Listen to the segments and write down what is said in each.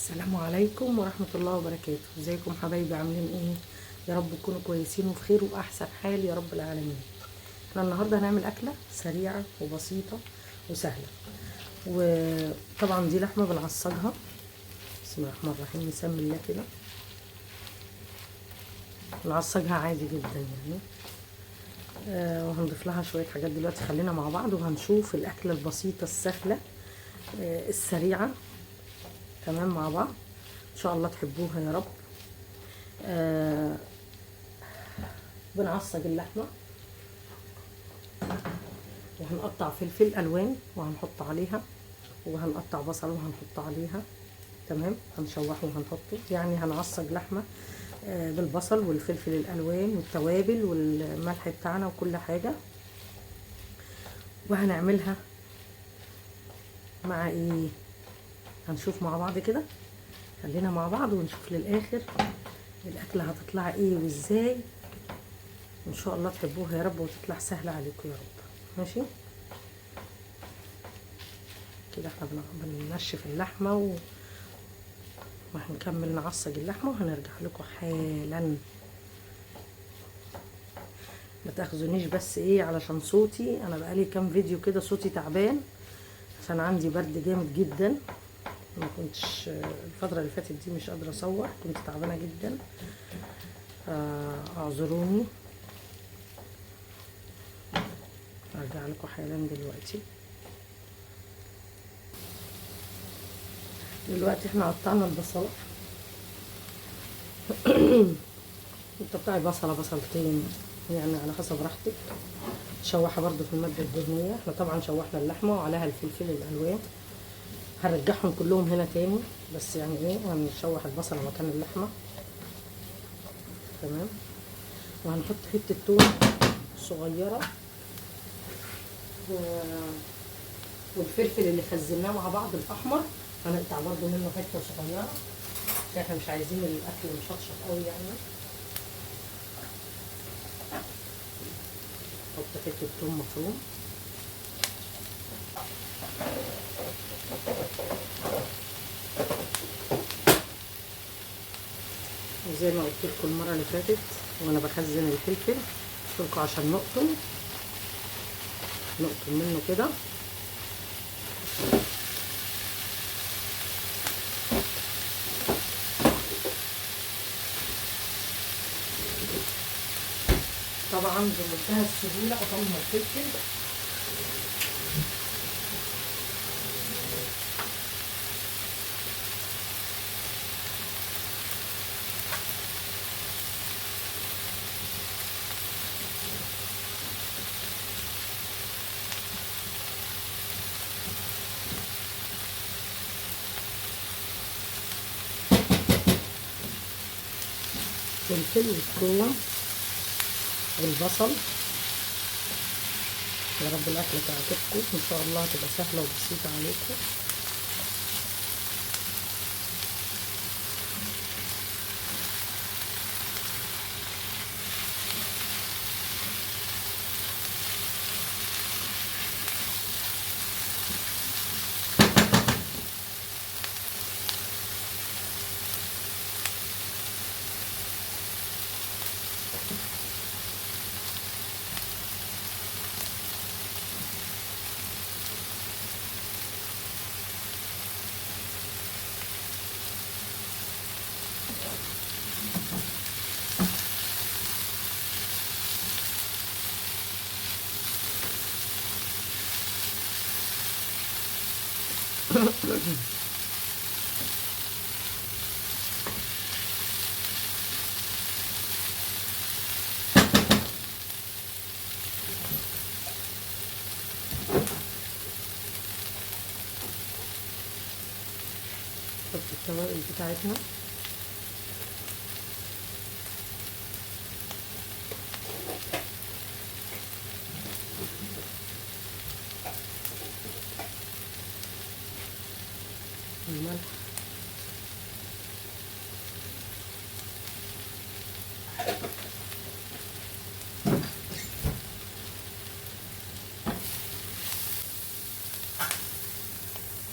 السلام عليكم ورحمة الله وبركاته. ازيكم حبايبي، عاملين ايه؟ يا رب تكونوا كويسين وفي خير واحسن حال يا رب العالمين. احنا النهارده هنعمل اكلة سريعة وبسيطة وسهلة، وطبعا دي لحمة بنعصجها. بسم الله الرحمن الرحيم، نسمي الله كده. نعصجها عادي جدا يعني، وهنضيف لها شوية حاجات دلوقتي. خلينا مع بعض وهنشوف الأكلة البسيطة السهلة السريعة. تمام، مع بعض ان شاء الله تحبوها يا رب. بنعصج اللحمة، وهنقطع فلفل الوان وهنحط عليها، وهنقطع بصل وهنحط عليها. تمام، هنشوحه وهنحطه، يعني هنعصج لحمه بالبصل والفلفل الالوان والتوابل والملح بتاعنا وكل حاجة. وهنعملها مع ايه؟ هنشوف مع بعض كده. خلينا مع بعض ونشوف للاخر الاكلة هتطلع ايه وازاي. ان شاء الله تحبوها يا رب وتطلع سهلة عليكم يا رب. ماشي كده، احنا بننشف اللحمة وهنكمل نعصج اللحمة وهنرجع لكم حالا. ما تاخذونيش بس ايه علشان صوتي، انا بقالي كام فيديو كده صوتي تعبان عشان عندي برد جامد جدا. ما كنتش الفترة اللي فاتت دي مش قادرة اصور، كنت تعبانة جدا، اعذروني. ارجع لكم حالا دلوقتي. دلوقتي احنا قطعنا البصلة، تقطعي بصلة بصلتين يعني على حسب راحتك. تشوحها برضو في المادة الدهنية. احنا طبعا شوحنا اللحمة وعليها الفلفل الالوان، هرجعهم كلهم هنا تاني، بس يعني ايه، هنشوح البصلة مكان اللحمة. تمام، وهنحط حتة توم صغيرة والفلفل اللي خزناه مع بعض الاحمر هنقطع برضو منه حتة صغيرة، عشان احنا مش عايزين الاكل مشطشط قوي يعني. نحط حتة توم مفروم. وزي ما قلت لكم المرة اللي فاتت وانا بخزن الفلفل قلت لكم عشان نقطم منه كده. طبعا بمنتهى السهولة قطمنا الفلفل. الفلفل والثوم والبصل. يا رب الاكلة تعجبكم ان شاء الله، تبقى سهلة وبسيطة عليكم. نحط التوابل بتاعتنا. الملح،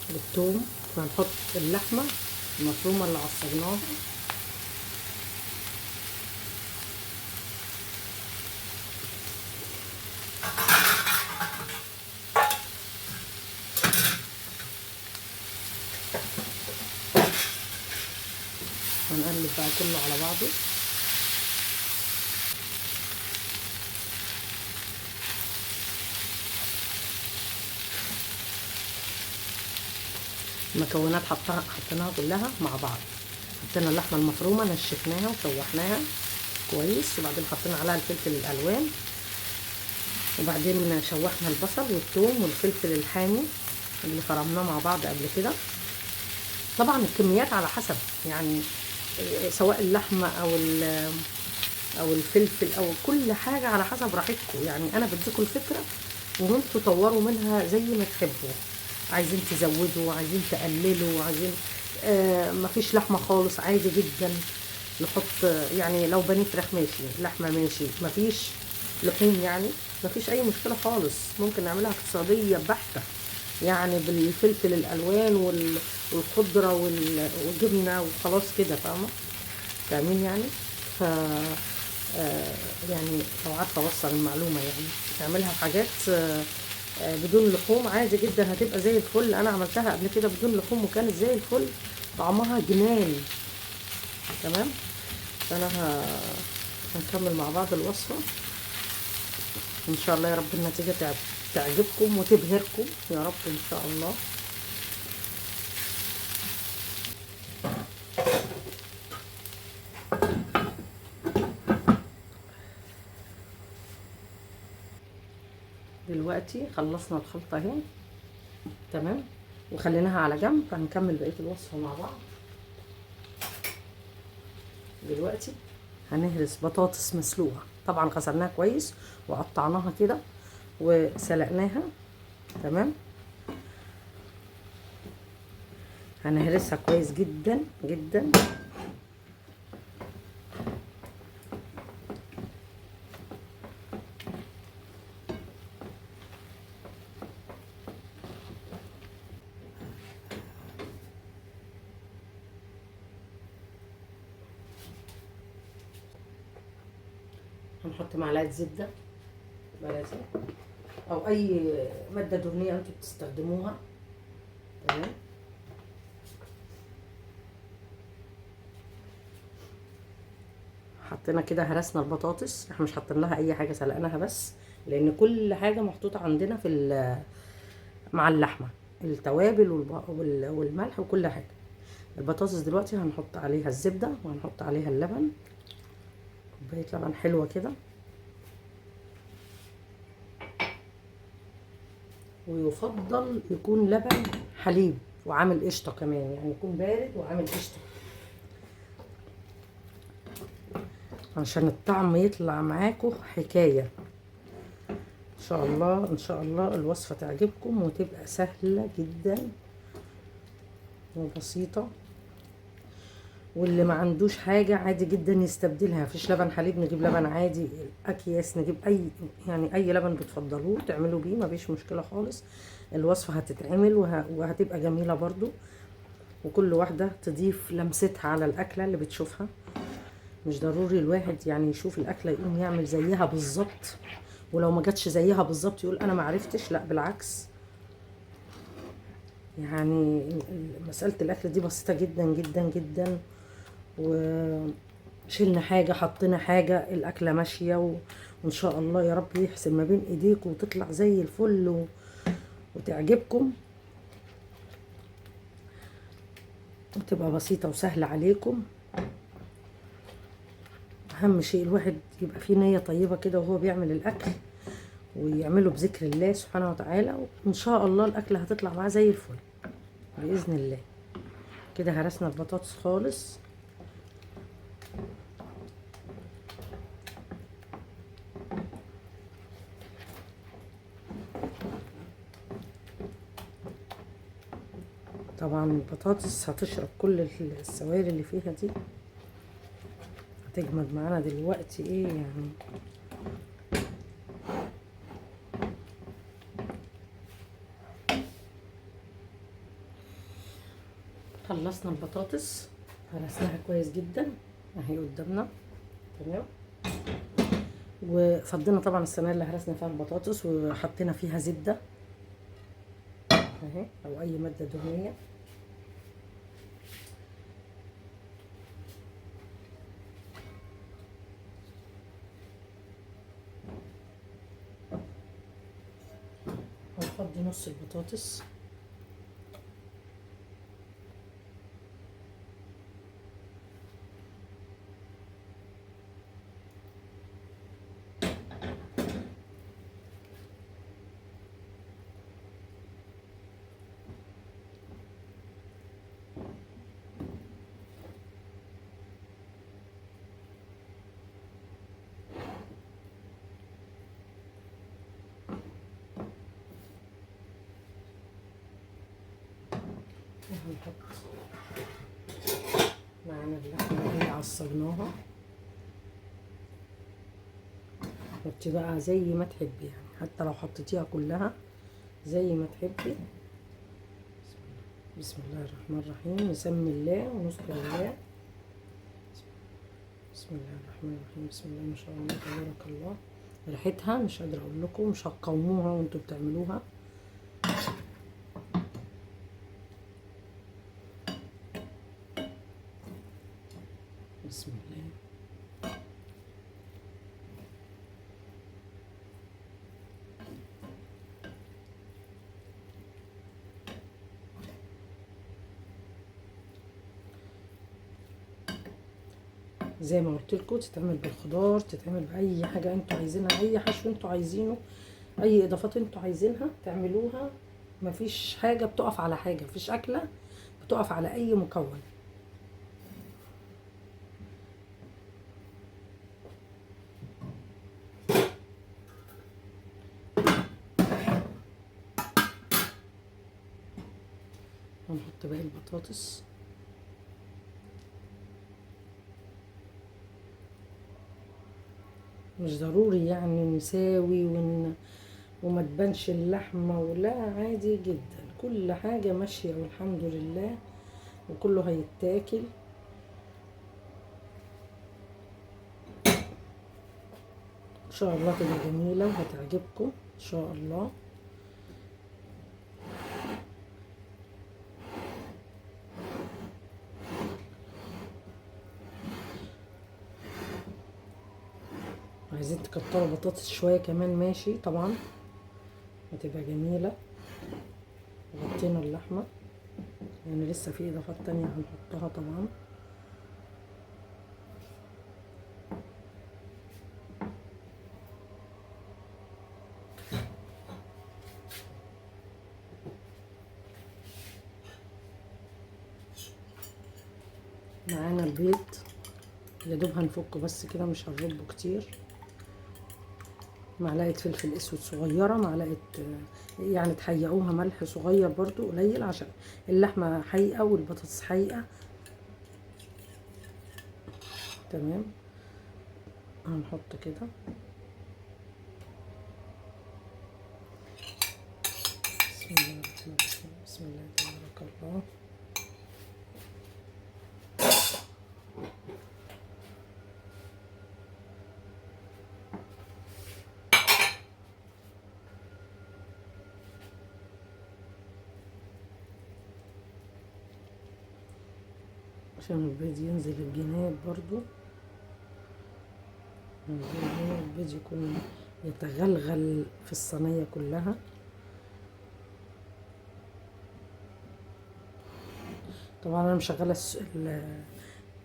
بالثوم. وهنحط اللحمة المفرومه اللي عصجناها. هنقلب بقى كله على بعضه. المكونات حطيناها كلها مع بعض. حطينا اللحمة المفرومه، نشفناها وشوحناها كويس، وبعدين حطينا عليها الفلفل الالوان، وبعدين شوحنا البصل والثوم والفلفل الحامي اللي فرمناه مع بعض قبل كده. طبعا الكميات على حسب، يعني سواء اللحمة او الفلفل او كل حاجة على حسب راحتكم. يعني انا بديكم الفكرة وانتوا طوروا منها زي ما تحبوا. عايزين تزودوا، عايزين تقللوا، عايزين مفيش لحمه خالص عادي جدا نحط، يعني لو بانيه فراخ ماشي، لحمه ماشي، مفيش لحوم يعني مفيش اي مشكلة خالص. ممكن نعملها اقتصادية بحته، يعني بالفلفل الالوان والخضره والجبنه وخلاص كده، فاهمه؟ فاهمين يعني؟ ف يعني لو عارفه اوصل المعلومة، يعني نعملها حاجات بدون لحوم عادي جدا، هتبقى زي الفل. انا عملتها قبل كده بدون لحوم وكانت زي الفل، طعمها جنان. تمام. فانا هنكمل مع بعض الوصفة ان شاء الله. يا رب النتيجة تعجبكم وتبهركم يا رب ان شاء الله. دلوقتي خلصنا الخلطة اهي، تمام، وخليناها على جنب. هنكمل بقية الوصفة مع بعض. دلوقتي هنهرس بطاطس مسلوقة، طبعا غسلناها كويس وقطعناها كده وسلقناها، تمام. هنهرسها كويس جدا جدا. هنحط معلقه زبدة بلدي او اي مادة دهنية انتوا بتستخدموها، تمام. حطينا كده، هرسنا البطاطس، احنا مش حاطين لها اي حاجة، سلقناها بس، لان كل حاجة محطوطة عندنا في مع اللحمة، التوابل والملح وكل حاجة. البطاطس دلوقتي هنحط عليها الزبدة وهنحط عليها اللبن، كوباية لبن حلوة كده، ويفضل يكون لبن حليب وعامل قشطه كمان، يعني يكون بارد وعامل قشطه عشان الطعم يطلع معاكم حكاية ان شاء الله. ان شاء الله الوصفة تعجبكم وتبقى سهلة جدا وبسيطة، واللي ما عندوش حاجة عادي جدا يستبدلها. مفيش لبن حليب نجيب لبن عادي، اكياس نجيب اي، يعني اي لبن بتفضلوه تعملوا بيه، مفيش مشكلة خالص. الوصفة هتتعمل وهتبقى جميلة برضو، وكل واحدة تضيف لمستها على الاكلة اللي بتشوفها. مش ضروري الواحد يعني يشوف الاكلة يقوم يعمل زيها بالظبط، ولو ما جاتش زيها بالظبط يقول انا ما عرفتش، لا بالعكس. يعني مسالة الاكل دي بسيطة جدا جدا جدا، وشلنا حاجة حطينا حاجة الاكلة ماشية، وان شاء الله يا رب يحسن ما بين ايديكم وتطلع زي الفل وتعجبكم وتبقى بسيطة وسهلة عليكم. اهم شيء الواحد يبقى فيه نيه طيبة كده وهو بيعمل الاكل، ويعمله بذكر الله سبحانه وتعالى، وان شاء الله الاكلة هتطلع معاه زي الفل باذن الله. كده هرسنا البطاطس خالص. طبعا البطاطس هتشرب كل السوائل اللي فيها دي، هتجمد معانا دلوقتي. ايه يعني خلصنا البطاطس، هرسناها كويس جدا اهي قدامنا، تمام. وفضينا طبعا الصينية اللي هرسنا فيها البطاطس، وحطينا فيها زبدة اهي او اي مادة دهنية. هنفضي نص البطاطس. وهنحط معانا اللحمة اللي عصجناها. حطي بقى زي ما تحبي يعني، حتى لو حطيتيها كلها زي ما تحبي. بسم الله الرحمن الرحيم، نسمي الله ونذكر الله. بسم الله الرحمن الرحيم، بسم الله ما شاء الله تبارك الله. ريحتها مش قادرة اقول لكم، مش هتقاوموها وانتوا بتعملوها. بسم الله. زي ما قلت لكم تتعمل بالخضار، تتعمل باي حاجة انتوا عايزينها، اي حشو انتوا عايزينه، اي اضافات انتوا عايزينها تعملوها. مفيش حاجة بتقف على حاجة، مفيش اكله بتقف على اي مكون. هنحط باقي البطاطس. مش ضروري يعني نساوي وما تبانش اللحمة، ولا عادي جدا، كل حاجة ماشية والحمد لله، وكله هيتاكل. ان شاء الله تبقى جميلة وهتعجبكم ان شاء الله. عايزين تكتروا بطاطس شوية كمان ماشي طبعا، هتبقى جميلة. غطينا اللحمة، يعني لسه في اضافات تانية هنحطها طبعا. معانا البيض يا دوب هنفكه بس كده، مش هنربه كتير. معلقه فلفل اسود صغيرة، معلقه يعني تحيقوها ملح صغير برضو قليل عشان اللحمة حقيقة والبطاطس حقيقة. تمام، هنحط كده. بسم الله الرحمن الرحيم، بسم الله تبارك الله. عشان البيض ينزل الجناب برضو، البيض يكون يتغلغل في الصينية كلها. طبعا انا مشغلة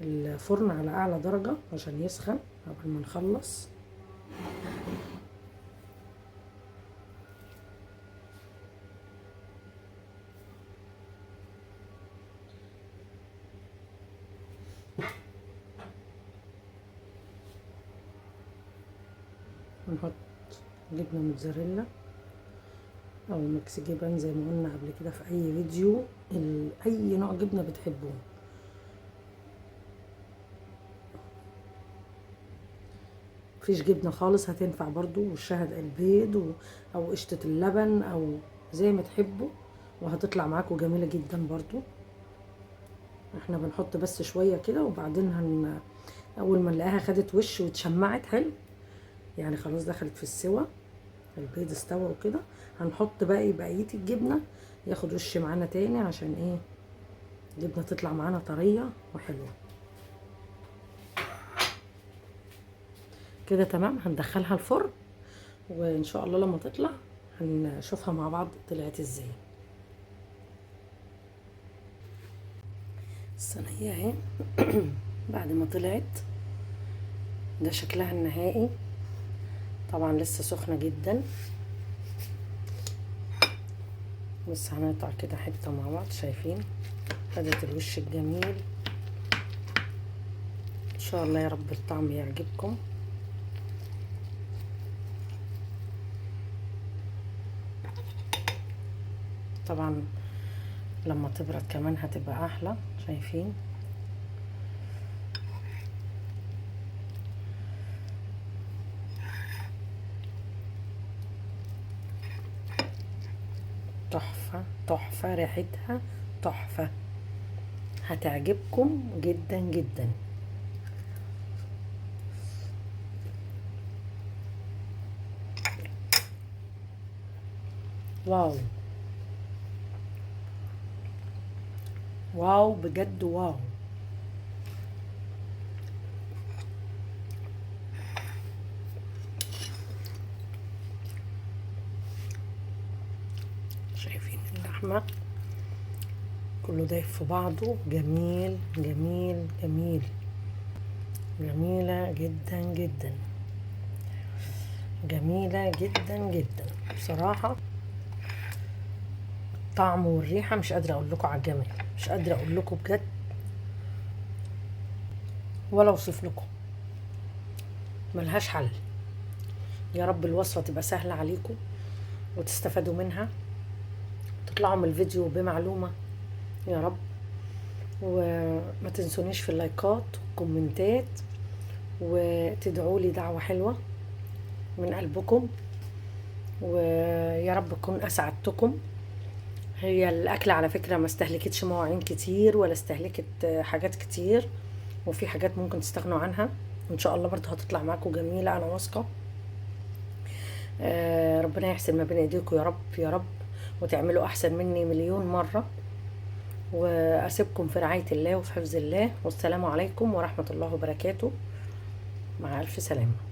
الفرن على اعلى درجة عشان يسخن قبل ما نخلص. ونحط جبنة موتزاريلا او mix جبن زي ما قلنا قبل كده في اي فيديو، اي نوع جبنة بتحبوه. مفيش جبنة خالص هتنفع برضو، والشهد البيض او قشطة اللبن او زي ما تحبوا، وهتطلع معاكم جميلة جدا برضو. احنا بنحط بس شوية كده، وبعدين اول ما نلاقيها خدت وش واتشمعت حلو، يعني خلاص دخلت في السوا، البيض استوى وكده، هنحط بقى بقية الجبنة ياخد وش معانا تاني، عشان ايه؟ الجبنة تطلع معانا طرية وحلوه كده. تمام. هندخلها الفرن، وان شاء الله لما تطلع هنشوفها مع بعض طلعت ازاي. الصينية اهي بعد ما طلعت، ده شكلها النهائي. طبعا لسه سخنة جدا، بس هنقطع كده حتة مع بعض. شايفين خدت الوش الجميل. ان شاء الله يا رب الطعم يعجبكم. طبعا لما تبرد كمان هتبقى احلى. شايفين تحفة تحفة، ريحتها تحفة، هتعجبكم جدا جدا. wow wow بجد wow. شايفين اللحمة كله دايب في بعضه، جميل جميل جميل، جميلة جدا جدا، جميلة جدا جدا بصراحة. الطعم والريحة مش قادرة اقول لكم على الجمال، مش قادرة اقول لكم بجد ولا اوصف لكم، ملهاش حل. يا رب الوصفة تبقى سهلة عليكم وتستفادوا منها، تطلعوا من الفيديو بمعلومة يا رب. وما تنسونيش في اللايكات والكومنتات، وتدعوا لي دعوة حلوة من قلبكم، ويا رب اكون اسعدتكم. هي الاكلة على فكرة ما استهلكتش مواعين كتير ولا استهلكت حاجات كتير، وفي حاجات ممكن تستغنوا عنها ان شاء الله برضو هتطلع معاكم جميلة، انا واثقة. ربنا يحسن ما بين ايديكم يا رب يا رب، وتعملوا احسن مني مليون مرة. واسيبكم في رعاية الله وفي حفظ الله، والسلام عليكم ورحمة الله وبركاته. مع الف سلامة.